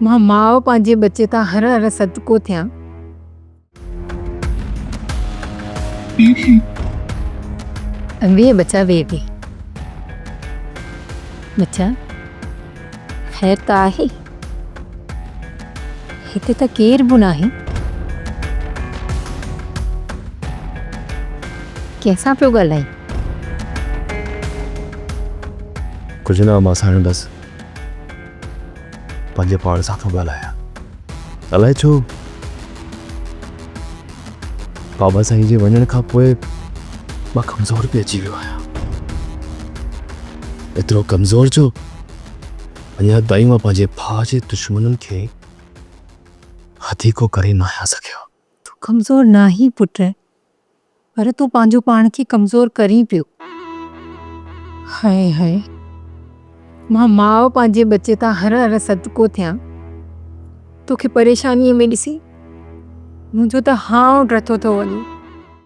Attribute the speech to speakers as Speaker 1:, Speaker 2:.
Speaker 1: مان ماء پنهنجي ٻچي تان هر هر صدقو ٿيان. ويهه ٻچا ويهه ويهه. ٻچا خير ته آهي؟ هتي ته ڪير به ناهي. ڪنهن سان پيو ڳالهائين؟
Speaker 2: ڪجهه نه امان سائڻ بس پنهنجي پاڻ سان ٿو ڳالهايان. الائي ڇو بابا سائين جي وڃڻ کان پوء مان ڪمزور پئجي ويو آهيان. ايترو ڪمزور جو اڃا تائين مان پنهنجي ڀاء جي دشمنن کي هٿيڪو ڪري ناهيان سگهيو.
Speaker 1: تون ڪمزور ناهين پٽ، پر تون پنهنجو پاڻ کي ڪمزور ڪرين پيو. هاء هاء، مان ماء پنهنجي ٻچي تان هر هر صدقو ٿيان. توکي پريشانيء ۾ ڏسي منهنجو ته هانء ڊٿو ٿو وڃي.